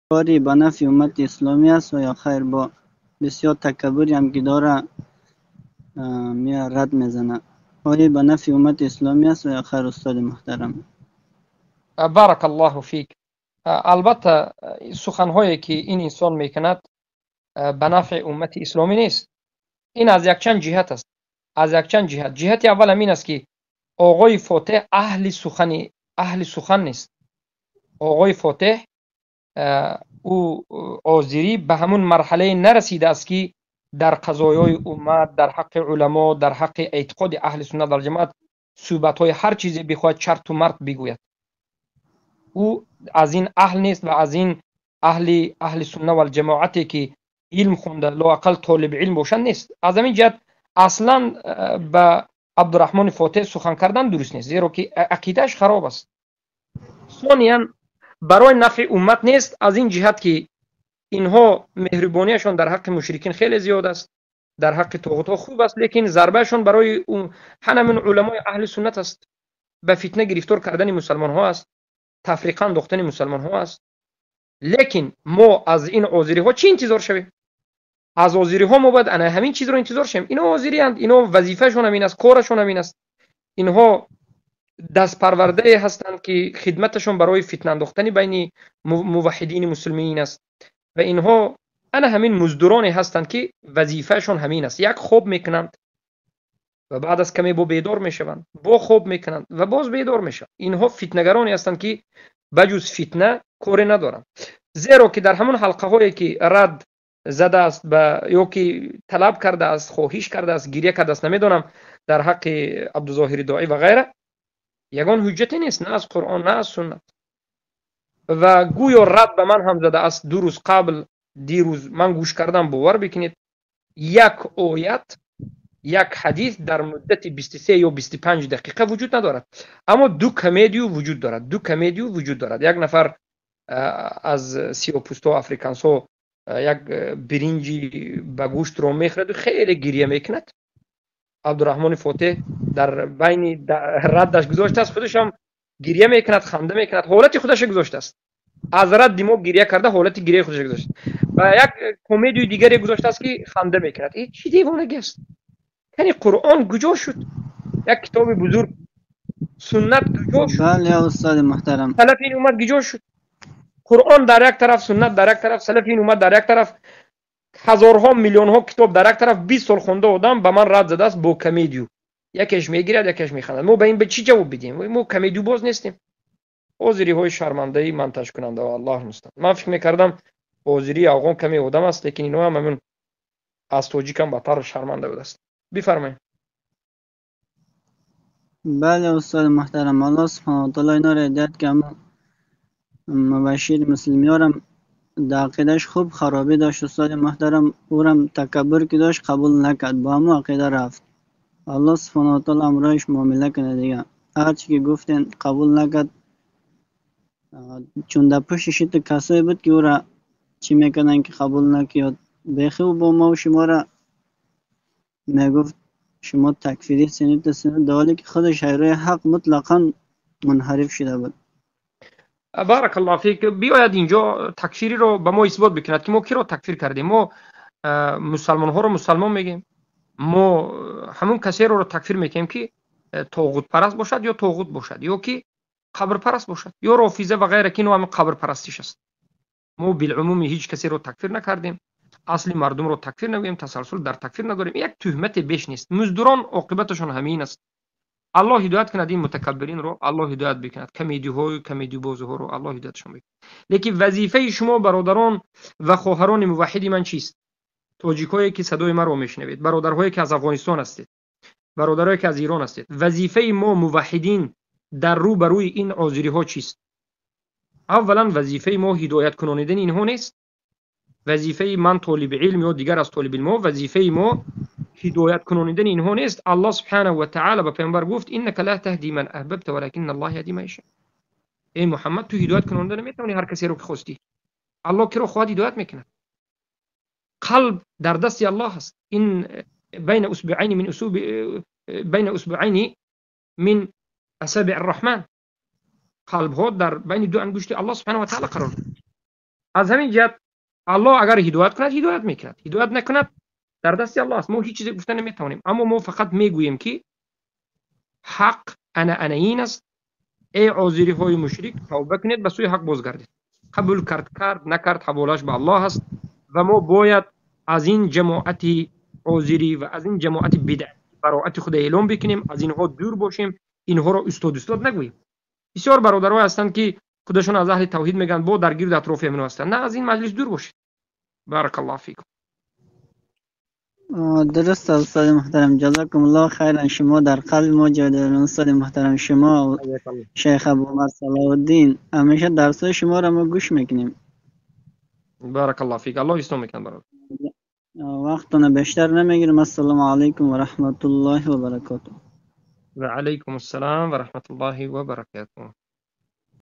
کاری به نفع امت اسلامی است و یا خیر؟ با بسیار تکبری هم که داره می رد میزنه. آیا به نفع امت اسلامی است و یا خیر استاد محترم؟ بارک الله فیک. البته سخنهایی که این انسان میکند به نفع امت اسلامی نیست. این از یک چند جهت است. از یک چند جهت. جهت اول همین است که آقای فاتح اهل سخن نیست. آقای فاتح او آذری به همون مرحله نرسیده است که در قضایای امت، در حق علما، در حق اعتقاد اهل سنت در جماعت صحبت های هر چیزی بخواهد چرت و مرت بگوید. او از این اهل نیست و از این اهل سنت و الجماعتی که علم خونده لااقل طالب علم باشند نیست. از همین جهت اصلا به عبدالرحمن فاتح سخن کردن درست نیست، زیرا که عقیدهش خراب است. ثانیا برای نفع امت نیست، از این جهت که اینها مهربانیشان در حق مشرکین خیلی زیاد است، در حق طاغوت ها خوب است، لیکن ضربهشان برای همین علمای اهل سنت است، به فتنه گرفتار کردن مسلمان ها است، تفریقا انداختن مسلمان ها است. لیکن ما از این آذری ها چی انتظار شویم؟ از آذری ها ما باید انا همین چیز رو انتظار شویم. اینا آذری اند، اینا وظیفه‌شون همین است، کارشون همین است. اینها دست پرورده هستند که خدمتشون برای فتنه انداختن بین موحدین مسلمین است و اینها انا همین مزدورانی هستند که وظیفه‌شون همین است. یک خواب میکنند و بعد از کمی با بیدار میشوند، با خواب میکنند و باز بیدار میشوند. اینها فتنه‌گرانی هستند که بجز فتنه کاری ندارند، زیرا که در همون حلقه هایی که رد زده است یا که طلب کرده است، خواهش کرده است، گریه کرده است، نمیدونم در حق عبدالظاهر داعی و غیره، یگان حجتی نیست، نه از قرآن نه از سنت. و گویا رد به من هم زده است. دو روز قبل، دیروز من گوش کردم، باور بکنید یک آیت، یک حدیث در مدت 23 یا 25 دقیقه وجود ندارد، اما دو کمدیو وجود دارد. دو کمدیو وجود دارد. یک نفر از سیاه‌پوست‌ها، افریکانس‌ها، یک برنجی به گوشت رو میخورد و خیلی گریه میکند. عبدالرحمن فاتح در بین ردش گذاشته است، خودش هم گریه میکند، خنده میکند، حالت خودش گذاشته است. از رد ما گریه کرده، حالت گریه خودش گذاشته و یک کمدی دیگری گذاشته است که خنده میکند. این چی دیوانگی است؟ یعنی قرآن کجا شد؟ یک کتاب بزرگ، سنت کجا شد؟ بله استاد محترم، سلف این اومد کجا شد؟ قرآن در یک طرف، سنت در یک طرف، سلف این اومد در یک طرف، هزارها میلیون ها کتاب در یک طرف، 20 سال خونده آدم به من رد زده است با کمدیو. یکیش میگیرد، یکیش میخندد. ما به این به چی جواب بدیم؟ ما کمدیو باز نیستیم. آذری های شرمنده منتش کننده و الله مستعان. من فکر میکردم آذری افغان کمی آدم است، لیکن اینا هم همون از تاجیک هم بدتر شرمنده بود است. بفرمایید. بله استاد محترم، الله سبحانه و تعالی اینا را هدایت که مبشر مسلمیارم در عقیدهش خوب خرابی داشت استاد محترم، اورم تکبر که داشت قبول نکرد، با همون عقیده رفت. الله سبحانه و تعالی امرایش معامله کنه دیگه، هرچی که گفتین قبول نکرد، چون در پشتش کسایی بود که او را چی میکنن که قبول نکرد. بخی او با ما و شما را میگفت شما تکفیری سنت سنت، در حالی که خودش حیرای حق مطلقا منحرف شده بود. بارک الله فیک. بیاید اینجا تکفیری رو به ما اثبات بکند که ما کی رو تکفیر کردیم. ما مسلمان ها رو مسلمان میگیم، ما همون کسی رو تکفیر میکنیم که طاغوت پرست باشد یا طاغوت باشد یا که قبر پرست باشد یا رافضه و غیره که اینو هم قبر پرستیش است. ما بالعموم هیچ کسی رو تکفیر نکردیم، اصل مردم رو تکفیر نگوییم، تسلسل در تکفیر نداریم. یک تهمت بیش نیست. مزدوران عاقبتشون همین است. الله هدایت کند این متکبرین رو، الله هدایت بکند کمدی ها و کمدی بازها رو، الله هدایتشون بکند. لیکن وظیفه شما برادران و خواهران موحد من چیست؟ تاجیکایی که صدای من رو میشنوید، برادرهایی که از افغانستان هستید، برادرهایی که از ایران هستید، وظیفه ما موحدین در رو بروی این آذری ها چیست؟ اولا وظیفه ما هدایت کنانیدن اینها نیست. وظیفه من طالب علم یا دیگر از طالب علم، وظیفه ما هدایت کنانیدن اینها نیست. الله سبحانه و تعالی به پیامبر گفت انک لا تهدی من احببت ولکن الله یهدی من یشاء. ای محمد، تو هدایت کنانده نمیتونی هر کسی رو که خواستی. الله کی رو خواهد هدایت میکنه. قلب در دست الله است. این بین اصبعین من اصوب بین اصبعین من اصابع الرحمن. قلب ها در بین دو انگشت الله سبحانه و تعالی قرار دارد. Аз ҳамин ҷиҳат Аллоҳ агар ҳидоят кунад, ҳидоят мекунад, ҳидоят накунад, дар дасти Аллоҳ аст. Мо ҳеҷ чизе гуфта наметавонем, аммо мо фақат мегӯем, ки ҳақ ана ин аст. Эй озириҳои мушрик, тавба кунед, ба сӯи ҳақ бозгардед. Қабул кард, кард, накард, ҳаволааш ба Аллоҳ аст. Ва мо бояд аз ин ҷамоати озирӣ ва аз ин ҷамоати бидъат бароати худ эълон бикунем, аз инҳо дур бошем, инҳоро устод устод нагӯем. Бисёр бародарое ҳастанд, ки худашон аз аҳли тавҳид мегӯянд, бо дар гирду атрофи ҳамино ҳастанд. На, аз ин маҷлис дур бошед. Баракаллоҳу фикум. درست استاد محترم، جزاکم الله خیرا. شما در قلب ما جای دارین استاد محترم. شما شیخ ابو عمر صلاح الدین، همیشه درس شما را ما گوش میکنیم. بارک الله فیک. الله اسلام میکنه برادر. وقتتون بیشتر نمیگیرم. السلام علیکم و رحمت الله و برکاته. و علیکم السلام و رحمت الله و برکاته.